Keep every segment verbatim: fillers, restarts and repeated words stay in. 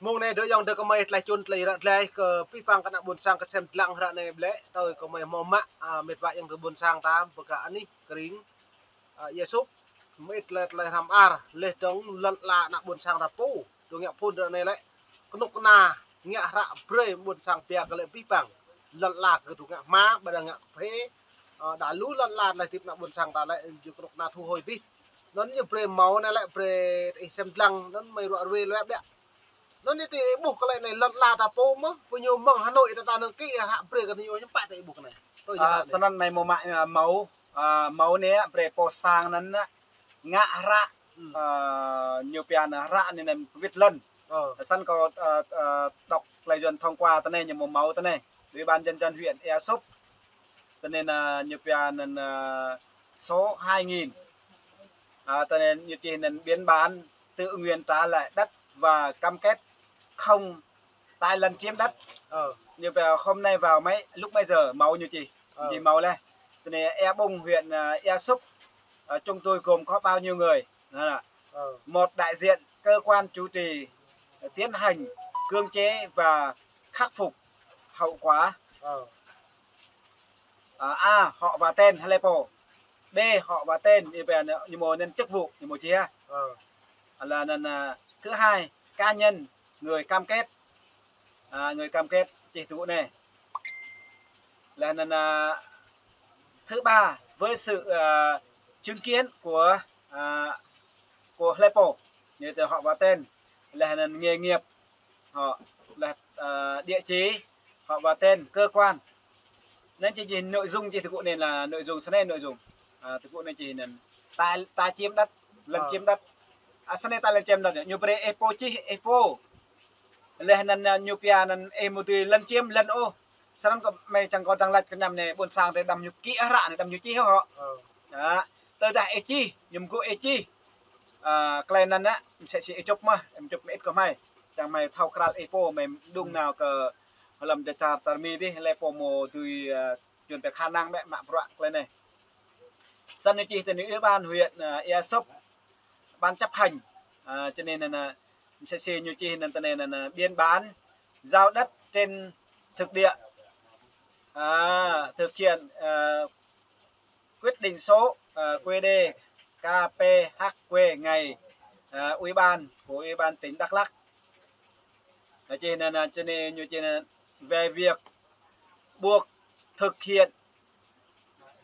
Mông anai dŏ ayŏng adơi gơmơi tơlơi čun tơlơi ră tơlơi kơ abih bang kơ ană ƀôn sang kơ sem dlăng ră anai ƀlĕ, tơl gơmơi hmâo mă, a, met wa ayŏng adơi ƀôn sang ta, bơ kơ anih kơring, a, Ia Sŭp, mơit tơlơi tơlơi hrăm ar, laih dơ̆ng lŏn ala ană ƀôn sang ta pô, dŏ ngă phŭn ră anai lĕ, kơnuk kơna, ngă hră brơi ƀôn sang pia kơ lĕ abih bang, lŏn ala kơ dŏ ngă hma, ƀôdah ngă kơphê, a, đa lu lŏn ala tơlơi hơdip ană ƀôn sang ta lĕ, djơ̆ kơnuk kơna thu hồi abih. Anŭn ñu brơi hmâo anai lĕ brơi ih sem dlăng, anŭn mơi ruă ruê lĕ ƀiă. Anŭn ñu tơ ih ƀuh kơ lĕ anai lŏn ala ta pô mơ̆, pô ñu mơ̆ng Hà Nội ta ta nơ̆ng kĭ hră brơi kơ ñu ñu pă tơ ih ƀuh kơ anai. Tơ ih Ơ, hră anai. Snăn anai hmâo mă, ơ, hmâo, ơ, hmâo anai brơi pô sang anŭn anai, ngă hră, Hmm. ơ, ñu pia anai hră anai anŭn pơwĭt lŏn. Ơ. Snăn kâo, ơ, ơ, đọc tơlơi Yuăn thông qua tơ anai ñu hmâo hmâo tơ anai. Ủy ban nhân dân huyện Ia Sŭp. Tơ anai anai ñu pia anŭn, ơ, số hai nghìn. A, tơ anai ñu čih anŭn biên bản tự nguyện trả lại đất và cam kết không tái lấn chiếm đất. Ơ. Ñu pia hôm nay vào mấy, lúc mấy giờ, hmâo ñu čih. Ơ. Čih hmâo laih. Tơ anai Ea Bung huyện, ơ, Ia Sŭp, ơ, chúng tôi gồm có bao nhiêu người? Đó là Ơ. một đại diện cơ quan chủ trì tiến hành cưỡng chế và khắc phục hậu quả. Ơ. À, A, họ và tên, hlơi pô. B, họ và tên, ñu pia ñu hmâo anŭn chức vụ, ñu hmâo čih. Ơ. Là anŭn, à, thứ hai, cá nhân, người cam kết. À, người cam kết, čih tơgŭ anai. Là anŭn, à, thứ ba, với sự, à, chứng kiến của, à, của hlơi pô, ñu tơ họ và tên, là anŭn nghề nghiệp, họ, là, à, địa chỉ, họ và tên, cơ quan. Anŭn čih, čih nội dung čih tơgŭ anai là nội dung, snăn nội dung. À, tơgŭ anai čih anŭn tái, tái chiếm đất, lấn Ờ. chiếm đất. À, snăn tái lấn chiếm đất, ñu brơi ih pô čih, ih pô. Laih anŭn, à, ñu pia anŭn ih hmâo dưi lấn chiếm, lấn ôh. Snăn kơ mơi čang kâo čang lač kơ ñu anai, ƀôn sang tơ đăm ñu kĭ hră anai, đăm ñu čih hŏ. Ờ. Đó. Tơdah ih čih, ñu mơgŭ ih čih. À, tơlơi anŭn anai, msĕ si ih čŭp mơ̆n, ih čŭp mơit kơ mơi. Čang mơi thâo krăl ih pô, mơi đŭng nao kơ hlăm dêh čar Tarmi dih, hlơi pô hmâo dưi, à, Yuăn pia khả năng ƀĕ mă bruă tơlơi anai. Snăn ñu čih tơ anai ủy ban huyện, à, Ia Sŭp, ban chấp hành, à, tơ anai anŭn, à, msĕ si ñu čih anŭn tơ anai anŭn, à, biên bản giao đất trên thực địa. À, thực hiện, à, quyết định số, à, quy đê K P H Q ngày, à, ủy ban của ủy ban tỉnh Đắk Lắk. Nó chỉ là, là, cho nên, như chỉ là về việc buộc thực hiện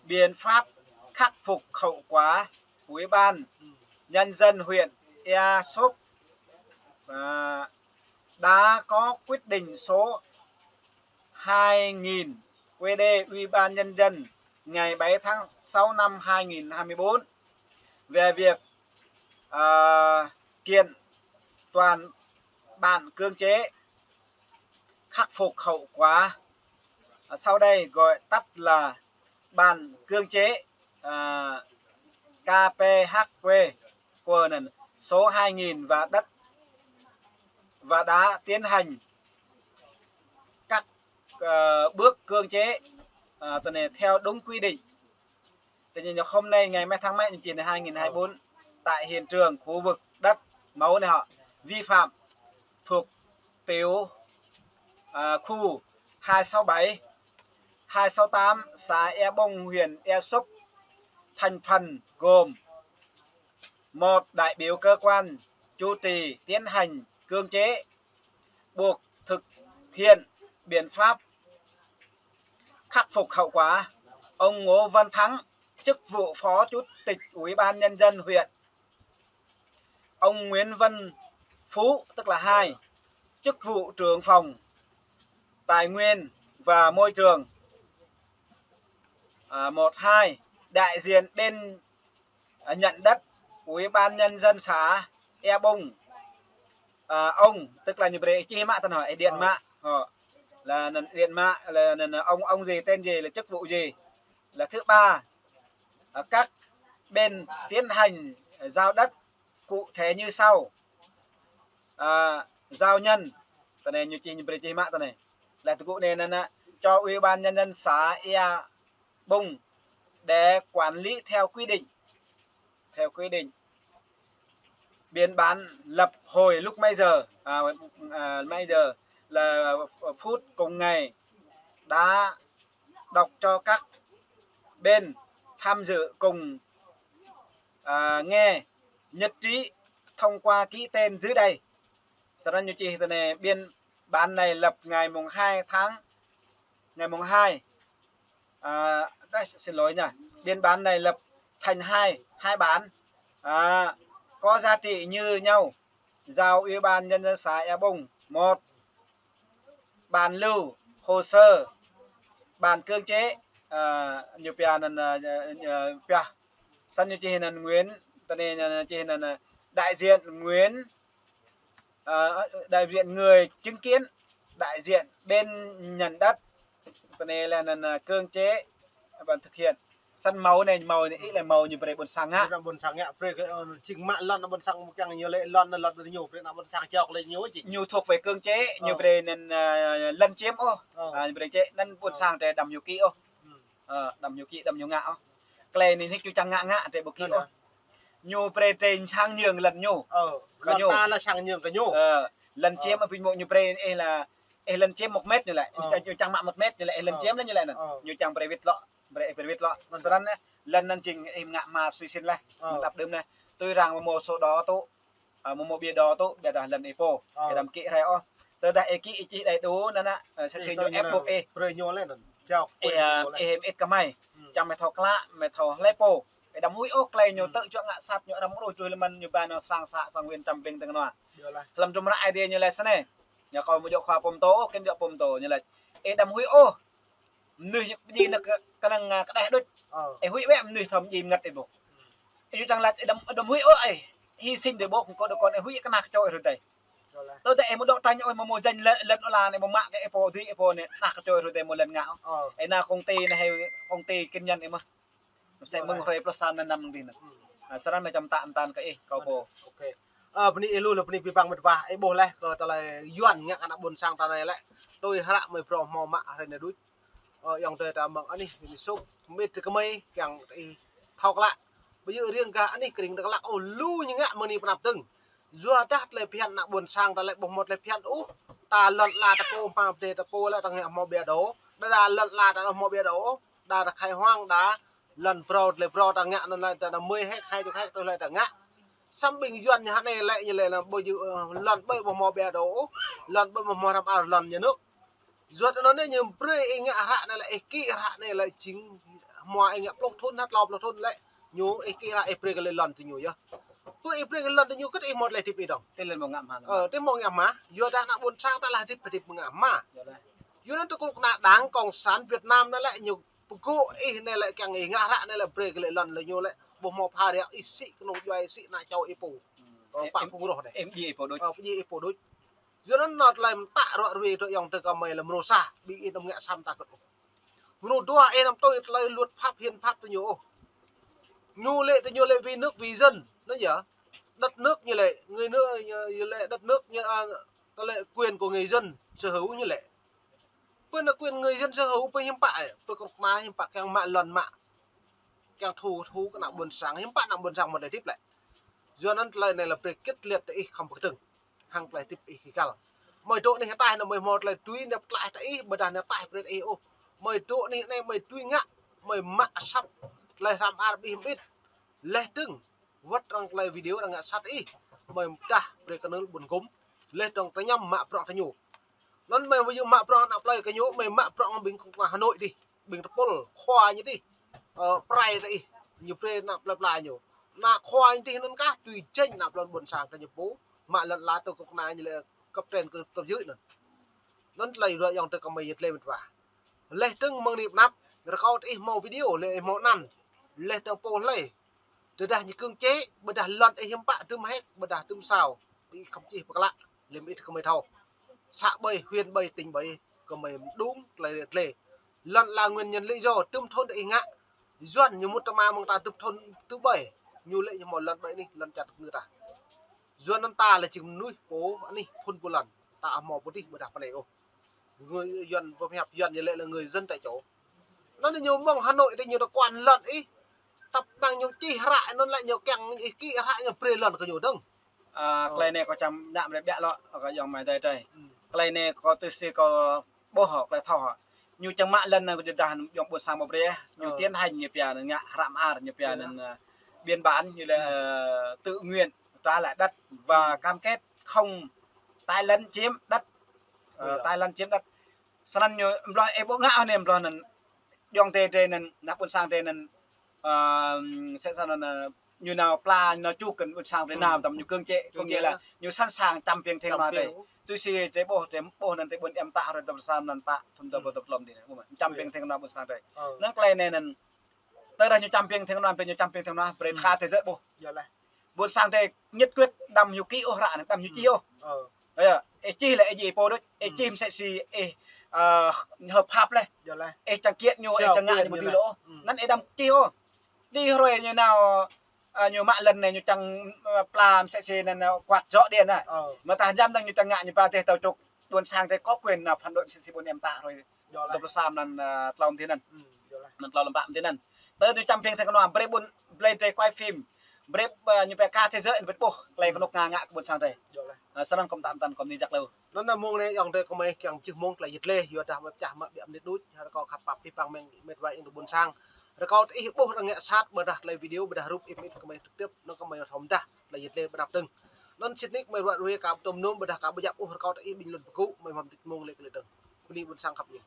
biện pháp khắc phục hậu quả, Ủy ban Nhân dân huyện Ea Súp, à, đã có quyết định số hai nghìn Q D Ủy ban Nhân dân ngày bảy tháng sáu năm hai nghìn hai mươi bốn về việc, à, kiện toàn bản cưỡng chế khắc phục hậu quả, à, sau đây gọi tắt là bản cưỡng chế, à, K P H Q, của số hai nghìn và đất và đã tiến hành các, ờ, bước cưỡng chế, ờ, tơ anai theo đúng quy định. Thế nhưng hôm nay ngày mấy tháng mấy, chỉ là hai nghìn hai mươi bốn, tại hiện trường khu vực đất mẫu này họ vi phạm thuộc tiểu, à, khu hai sáu bảy, hai sáu tám, xã Ea Bông, huyện Ea Súp, thành phần gồm một đại biểu cơ quan chủ trì tiến hành cưỡng chế, buộc thực hiện biện pháp khắc phục hậu quả. Ông Ngô Văn Thắng, chức vụ Phó Chủ tịch Ủy ban Nhân dân huyện. Ông Nguyễn Văn Phú, tức là hai, chức vụ trưởng phòng tài nguyên và môi trường. À, một, hai, đại diện bên, à, nhận đất, Ủy ban Nhân dân xã Ea Bông. À, ông, tức là ñu brơi čih mă tơ anai, điện mă. Họ là điện mă, là, là, là ông, ông gì, tên gì, là chức vụ gì. Là thứ ba, à, các bên tiến hành giao đất cụ thể như sau. À, giao nhân, tơ anai ñu čih, ñu brơi čih mă tơ anai. Là tơgŭ anai anŭn, anŭn, cho Ủy ban Nhân dân xã Ea Bông để quản lý theo quy định. Theo quy định. Biên bản lập hội lúc mấy giờ? À, à, mấy giờ là phút cùng ngày đã đọc cho các bên tham dự cùng, à, nghe, nhất trí thông qua ký tên dưới đây. Sau đó ñu čih tơ anai, biên bản này lập ngày mùng hai tháng, ngày mùng hai, à, đây, xin lỗi nha, biên bản này lập thành hai, hai bản, à, có giá trị như nhau. Giao Ủy ban Nhân dân xã Ea Bông, một bản lưu hồ sơ, bản cưỡng chế, à, ñu pia anăn, à, à, pia. Săn ñu čih anăn Nguyễn, tơ anai, à, čih anăn, à, đại diện Nguyễn, à, đại diện người chứng kiến, đại diện bên nhận đất, tơ anai lĕ anăn, à, cưỡng chế, bản thực hiện. Săn mâo anai, mâo anai, ih lĕ mâo ñu brơi ƀôn sang ngă. Ană ƀôn sang ngă brơi kơ, ơ, jing mă lŏn ană ƀôn sang mơ̆ng kiăng ñu lĕ lŏn, lŏn brơi ñu, brơi ană ƀôn sang čŏk lĕ ñu či. Ñu thuộc về cưỡng chế, ñu Ơ. brơi anăn, ơ, lấn chiếm ôh. Ơ. À, ñu brơi čĕ, anăn ƀôn Ơ. sang drei đăm ñu ký ôh. Ơ, đăm ñu ký, đăm ñu ngă ôh. Klei anai hĭ ñu čang ngă ngă drei ƀu ký Ơ, ôh. Ñu brơi drei sang nhượng lŏn ñu. Ơ, Kơ lŏn ñu. ta lĕ sang nhượng kơ ñu. Ơ, lấn chiếm Ơ. Ơ, ƀing mơ̆ ñu brơi ih lĕ, ih lấn chiếm một mét ñu lĕ. Ơ. Ñu čang mă một mét ñu lĕ, ih lấn Ơ. chiếm lĕ ñu lĕ anăn. Ơ. Ñu čang brơi wĭt lŏ. Brơi, brơi wĭt lŏ. Vâng. Snăn anai, lŏn anăn jing ih ngă hma sui sin lĕ. Ơ. Đăp đưm anai. Tui arăng mâo sổ đỏ tŭ. À, mâo, mâo bia đỏ tŭ, ƀiădah lŏn ih pô. Ơ. Ih đăm ký hrơi ôh. Tơdah ih ký ih čih đầy đủ anăn, à, sẽ Ih xin tơ ñu ép anăn buộc ih. Brơi ñu lĕ anăn. Jao, Ih, brơi à, ñu lĕ. Ih mơit kơ mơi. Hmm. Čang mơi thâo klă, mơi thâo hlơi pô. Ih đăm huĭ ôh, klei ñu Hmm. tơl čuă ngă sat ñu arăng mơ̆ truh lơmăn ñu ba nao sang xã, sang huyện Trâm Bình tơ anai. Hlăm hră Aê Diê ñu laĭ snei. Ñu kâo mâo djŏ khua pô mtô, kơnơ̆ng djŏ pô mtô ñu laĭ. Ih đăm huĭ ôh. Mnuih ñu pơdjai nao kơ, kơnơ̆ng, à, kơđeh đôč. Ơ. Ih huĭ bĕ mnuih thâo pơdjai mơngăt ih ƀuh. Ih ñu čang laĭ ih đăm, đăm huĭ ôh ih. Hy sinh dêh ƀuh, kơ đôč kơ ih huĭ kơ ană kơ čô ih rơdêh. Tơdah ih mâo đấu tranh ôh, mâo, mâo janh lŏn, lŏn ôh lă anai, mâo mă kơ ih pô dih, ih pô anai, ană kơ čô ih rơdêh mâo lŏn ngă ôh. Ơ. Ih nao công ty anai, công ty kinh doanh ih mơ̆. Mơsĕ mơ̆ng hrơi pluh sa anăn năm dih anăn. Hmm. À, snăn mơi čăm tăn tăn kơ ih, kâo pô. Ok. Ơ, bơni ih lu lĕ bơni abih bang mĕt wa, ih ƀuh leh kơ tơlơi Yuan ngă kơ ană ƀôn sang ta anai lĕ. Tui hră mơi phrâo hmâo mă hrơi anai đôč. Ơ, ayŏng adơi ta mơ̆ng anih, bơni sŭk, mơit kơ mơi, kiăng ih thâo klă. Ƀu djơ̆ riêng gah anih kring ta klă, ôh, lu ñu ngă mơ̆ng anai pơ anăp dơ̆ng. Yua dah tơlơi phiăn ană ƀôn sang ta lĕ ƀu hmâo tơlơi phiăn ôh. Ta lŏn ala ta pô, hma pơdai ta pô lĕ ta ngă hmâo bia đô. Đa đa lŏn ala ta hmâo bia đô. Đa ta khai hoang đa lŏn phrâo, tơlơi phrâo ta ngă anŭn lĕ ta mơi héc, hai chục héc tơlơi ta ngă. Samơ̆ ƀing Yuan ñu hơnai lĕ ñu lĕ anŭn ƀu djơ̆, ơ, lŏn ƀơi ƀu hmâo bia đô ôh. Lŏn ƀơi ƀu hmâo hrăm ar lŏn nhà nước. Yua anŭn anai ñu brơi ih ngă hră anai lĕ, ih ký hră anai lĕ jing hmua ih ngă pluh thŭn, hă tlâo pluh thŭn lĕ. Ñu ih ký hră ih brơi kơ lĕ lŏn tơ ñu yơh. Pơ ih brơi kơ lŏn tơ ñu kơ ih hmâo tơlơi hơdip ih dơ̆ng. Tơ lĕ mâo ngă hma. Ơ, tơ mâo ngă hma. Yua dah ană ƀôn sang ta lĕ hơdip, hơdip mâo ngă hma. Yua dah. Yua anŭn tơ kơnuk kơna Đảng Cộng sản Việt Nam anai lĕ ñu pơgŏ ih anai lĕ kiăng ih ngă hră anai lĕ brơi kơ lĕ lŏn lĕ ñu lĕ. Ƀu hmâo pha riak ih sĭ kơnung djuai sĭ ană čô ih pô. Ơ, pă phung roh anai. Ih pơdjai ih pô đôč. Ơ, pơdjai ih pô đôč. Yua anŭn anŭn tơlơi mơta ruă ruê tơ ayŏng adơi kơ mơi lĕ mrô sa, ƀing ih anăm ngă săn ta kơt ôh. Mrô dua ih anăm tui tơlơi luật pháp hiến pháp tơ ñu ôh. Ñu lĕ tơ ñu lĕ vì nước vì dân, anŭn yơh. Đất nước ñu lĕ, người nước, ñu lĕ đất nước ñu, à, tơlơi quyền của người dân sở hữu ñu lĕ. Pơ anai quyền người dân sở hữu pơ hiư̆m pă, pơ kơnuk kơna hiư̆m pă kiăng mă lŏn mă. Kiăng thu, thu kơ ană ƀôn sang, hiư̆m pă ană ƀôn sang mơ̆ tơlơi hơdip lĕ. Yua anŭn tơlơi anai lĕ brơi kĭt liat tơ ih khŏm pơkơdơ̆ng. Hăng tơlơi hơdip ih kơkăl. Mơi dŏ anih ataih anŭn mơi hmâo tơlơi tui anai pơtlaih tơ ih, ƀôdah anai ataih brơi tơ ih ôh. Mơi dŏ anih anai mơi tui ngă, mơi mă asăp tơlơi hrăm ar ƀing ih mơit. Laih dơ̆ng, wơ̆t arăng tơlơi video arăng ngă sat ih. Mơi pơdah brơi kơnơ̆ng ƀun gŭm. Laih dơ̆ng tơñăm mă bruă tơ ñu. Anŭn mơi ƀu djơ̆ mă bruă ană plơi kơ ñu, mơi mă bruă ƀing kơnuk kơna Hà Nội dih. Ƀing tơpul, khua ñu dih. Ơ, prai tơ ih. Ñu brơi ană plơi pla ñu. Ană khua ñu dih anŭn kah, tui jĕng ană plơi ƀôn sang kơ ñu pô. Mă lŏn ala tơ kơnuk kơna ñu lĕ cấp trên cấp, cấp dưới anŭn. Anŭn tơlơi ruă ayŏng adơi kơ mơi yơh tơlơi mĕt wa. Laih dơ̆ng mơ̆ng anai pơ anăp, rơkâo tơ ih hmâo video, lĕ ih hmâo anăn. Laih dơ̆ng pô hlơi. Tơdah ñu cưỡng chế, ƀôdah lŏn ih hiư̆m pă tŭm héc, ƀôdah tŭm sao. Ƀing ih khŏm čih pơklă, lĕ mơit kơ mơi thâo. Xã ƀơi, huyện ƀơi, tỉnh ƀơi, kơ mơi mơđung, tơlơi, tơlơi. Lŏn ala nguyên nhân lý do, tŭm thŭn ih ngă. Yuan ñu mŭt tơma mơ̆ng ta tŭm thŭn tŭ ƀơi. Ñu lĕ ñu hmâo lŏn ƀơi anih, lŏn čar ngư ta. Yuan anŭn ta lĕ jing mơnuih pô anih phŭn pô lŏn. Ta hmâo pô dih ƀôdah pơ anai ôh. Người Yuan pơhiăp Yuan ñu lĕ là người dân tại chỗ. Anŭn ñu mơ̆ng Hà Nội dih ñu tơkuan lŏn ih. Tăp năng ñu čih hră anŭn lĕ ñu kiăng ih ký hră ñu brơi lŏn kơ ñu dơ̆ng. Ơ, tơlơi anai kâo čang ngă brơi ƀiă lŏ, kơ ayŏng amai adơi. Tơlơi anai kâo tui si kâo ƀuh hŏ, tơlơi thâo hŏ. Ñu čang mă lŏn anai kơ jơdah ayŏng ƀôn sang mơ̆ brơi, ñu tiến hành ñu pia anŭn ngă hră mơar, ñu pia anŭn, ơ, biên bản ñu lĕ, ơ, tự nguyện trả lại đất và cam kết không tái lấn chiếm đất, ơ, tái lấn chiếm đất. Snăn ñu, ƀlŏh ih ƀu ngă anai ƀlŏh anŭn, ayŏng adơi anŭn, ană ƀôn sang adơi anŭn, ơ, sĕ snăn anŭn, ơ, ñu nao pla, ñu nao čuh kơ ƀôn sang adơi anŭn, tăm ñu kơ̆ng čĕ, kơ̆ng čĕ lĕ, ñu sẵn sàng čăm piêng theng nua adơi. Tui si adơi ƀuh, adơi ƀuh anŭn adơi ƀôn em tă hrơi dua pluh sa anŭn pă, thŭn dua pluh dua pluh lăm adih anŭn. Čăm piêng theng nua ƀôn sang adơi. Anŭn tơlơi anai anŭn, tơdah ñu čăm piêng theng nua, brơi ñu čăm piêng theng nua, brơi kơ thế giới ƀuh. Ƀôn sang adơi nhất quyết đăm ñu ký ôh hră anai, đăm ñu čih ôh. Ơ, ih čih lĕ ih djai pô đôč, ih čih mơ̆ sĕ si ih, ơ, hợp pháp lĕ. Ih čang kiăt ñu, ih čang ngă ñu mơ̆ dưi lŏ ôh. Anŭn ih đăm čih ôh. Đĭ hrơi ñu nao, ơ, ñu mă lŏn anai ñu čang, ơ, pla mơ̆ sĕ si anŭn, ơ, quạt gió điện anŭn. Mơ̆ tơdah jăm dơ̆ng ñu čang ngă ñu pơtih tơl čŏk ƀôn sang adơi có quyền anŭn phản đối mơ̆ sĕ si ƀôn em tă hrơi dua pluh sa anŭn, ơ, tlâo mơ̆ng adih anŭn. Anŭn tlâo lăm pă mơ̆ng adih anŭn. Tơl ñu čăm piêng theng nua, brơi ƀôn, brơi adơi quay phim. Brơi, ơ, ñu pia kơ thế giới anŭn ƀuh tơlơi kơnuk kơna ngă kơ ƀôn sang adơi. Ơ, snăn kâo mơtă mơtăn kâo mơni jak lu. Anŭn mơ̆ng anai ayŏng adơi kâo mơi kiăng čih mơ̆ng tơlơi yit lĕ, yua dah mơ̆ pơčah mă ƀiă mơnit đôč, rơkâo khăp pap pih păng mơ̆ng met wa ayŏng adơi ƀôn sang. Rơkâo tơ ih ƀuh ră ngă sat ƀôdah tơlơi video ƀôdah rup ih mơnit kơ mơi trực tiếp, anŭn kơ mơi thâo mơdah tơlơi yit lĕ ƀơđăp dơ̆ng. Anŭn sĭt nik mơi ruă ruai kơ ƀu tŭm num ƀôdah kơ ƀu djăp ôh rơkâo tơ ih ƀing lŏn pơgŭ, mơi mơ̆n mơnit mơ̆ng lĕ kơ lĕ dơ̆ng. Bơni ƀôn sang khăp ih.